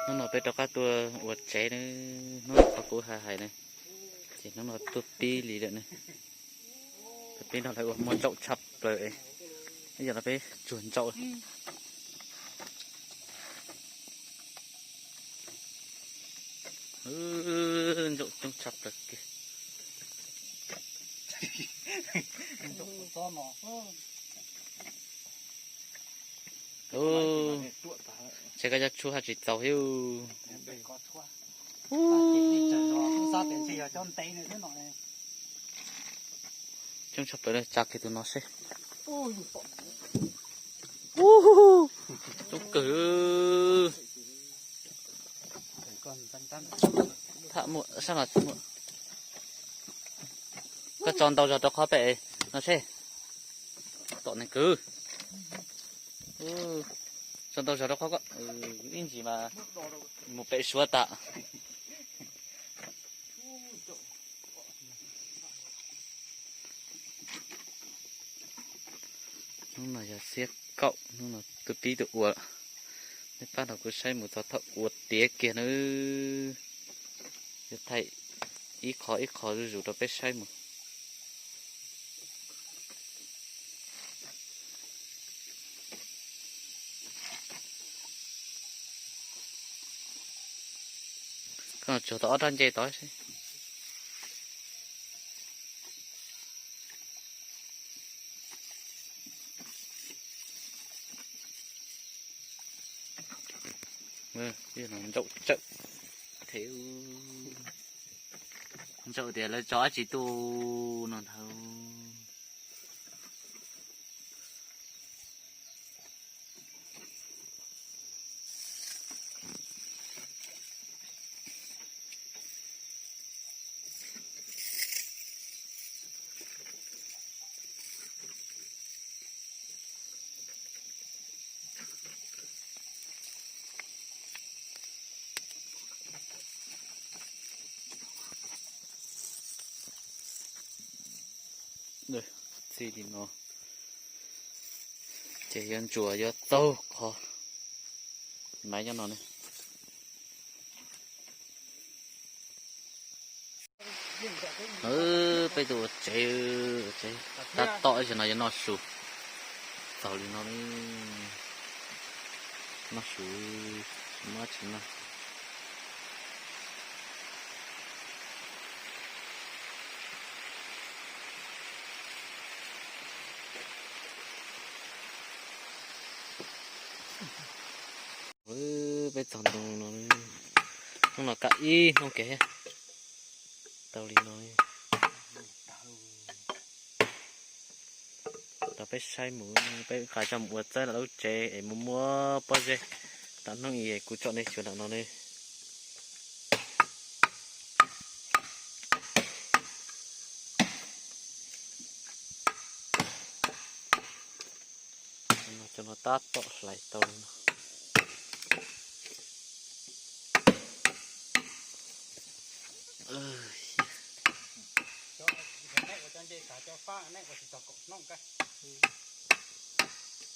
Hnub no peb rov qab tuaj ua tsev na, hnub no qhov kuv hais hais na, ces hnub no tuaj pib li lawm na. Tuaj pib no lawv ua muaj ntsaum tshaj plaws, ib yam no peb tsuag ntsaum. Ntsaum coob tshaj plaws kiag. Ub, ntshe koj cov tshuaj haj tsis txaus thiab. Coob tshaj plaws, tsa kiag tus no seb. Ub, coob kawg. Tham muaj sab no tsis muaj. Koj tso ntau zog rau qhov pem no seb. Tom neeg kwv. Tso ntau zog rau qhov ko, ib ntsis mas mus pem suav tas. Hnub no yog xiab kaum, hnub no tus pib tus ua. Nej pab rau kuv saib mus txog thaum ua tiav kiag nawb. Yuav thaij ib qho ib qho zuj zus rau peb saib mus. Koj tsuag tau ob rab ncej tod seb. Ntsaum tsawm, ntsaum tias lawv tso dab tsi tuaj no ntag. Txij li no ces yuav ntsuas yuav txaug qhov maiv nyob no ne. Peb tuaj ua tsev, tab tom ib zaug no yuav noj su. Txaus li no, noj su, muab tsis noj. Peb txog ntoo no, hnub no kam ib hnub kev thiab. Tau li no, rau peb saib mus, peb nqa coj mus ua txawb nram lub tsev es mus muab pob zeb. Tam hnub ib kuv tsom nej xyuas nram no ne. Cov no tab tom hlais tau li no.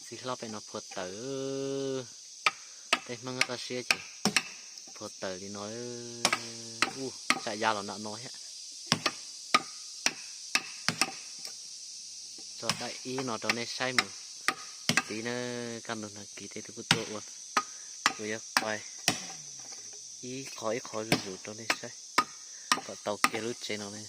Txiv hlob pem no phua taws, tej Hmoob toj siab ces phua taws li no. Ub, tsam ya los nram no thiab. Tso daim ib no rau nej saib mus. Txiv na, kaj ntug nag kis tej twb kuj tuaj ua, kuv yuav qhais ib qho ib qho zuj zus rau nej saib kom tau kiag lub tsev no ne.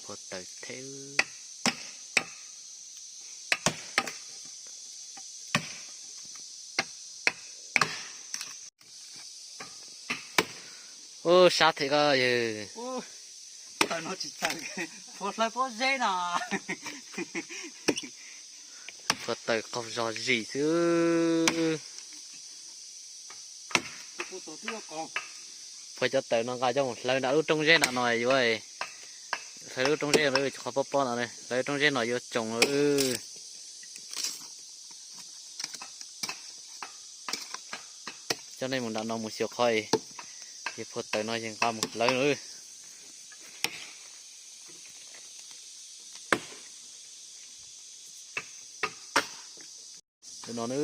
Phua taws thiab. Ub, sab thiab koj yawg. Phua taws qaug zog zis xwb. Phua cov taws no nqa coj mus hlawv nram lub rooj zeb nram no yuav, hlawv lub rooj zeb no, qhov pob pob no, hlawv lub rooj zeb no yuav tsoos lawm. Coj nej mus nram no mus xyuas qhov es phua taws no yog nqa mus hlawv lawm. No na,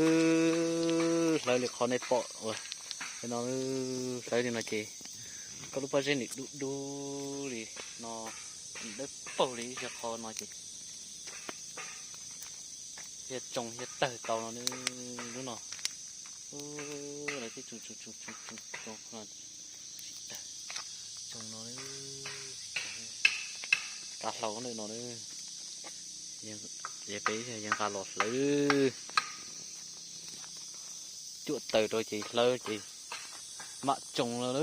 hlawv li qhov nej pom uas no, hlawv li no ces koj lub pob zeb nws dub dub li no, dawb paug li ib qho no ces yog tsoo yog tawg tau no na. Lub no lawv twb tsoo tsoo tsoo tsoo tsoo no, tsis tawg, tsoo no, kav hlau no na. Peb yog yawg nqa los hlawv, cuam taws rau ces hlawv ces mam tsoo no na.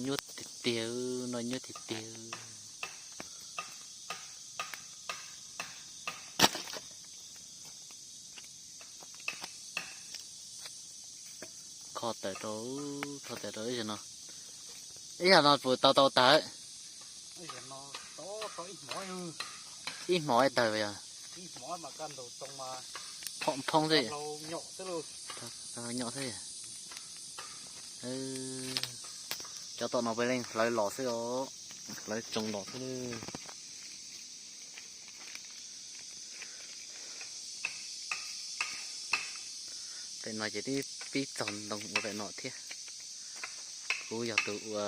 Nyuaj tiag tiag, no nyuaj tiag tiag. Kho tawm rau, kho tawm rau ib zaug no, ib zaug no puas tau tau tawg? Ib hmos tawg yog, phoob xwb, nyom xwb. Cov tom no peb leej hlawv los xwb os, hlawv tsoo los xwb. Pem no ces twb pib txog ntoo ua pem no thiab. Kuv yog tus ua,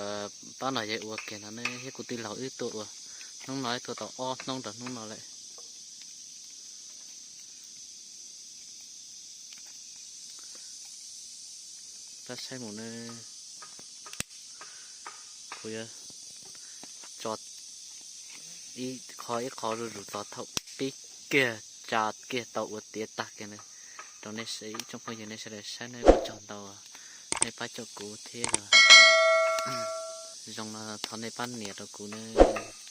pab no yog ua kiag no ne, thiab kuv tij laug wb tuaj ua, hnub no wb tuaj tau ob hnub rau hnub no lawm. Pab saib mus ne, kuv yuav tso ib qho ib qho zuj zus txog thaum pib kiag tsa kiag tau ua tiav tag kiag na rau nej ib tsoom phooj ywg nej sawv daws saib, nej puas tsaug ntau, nej pab coj kuv thiab. Zoo no thov nej pab nias rau kuv nawb.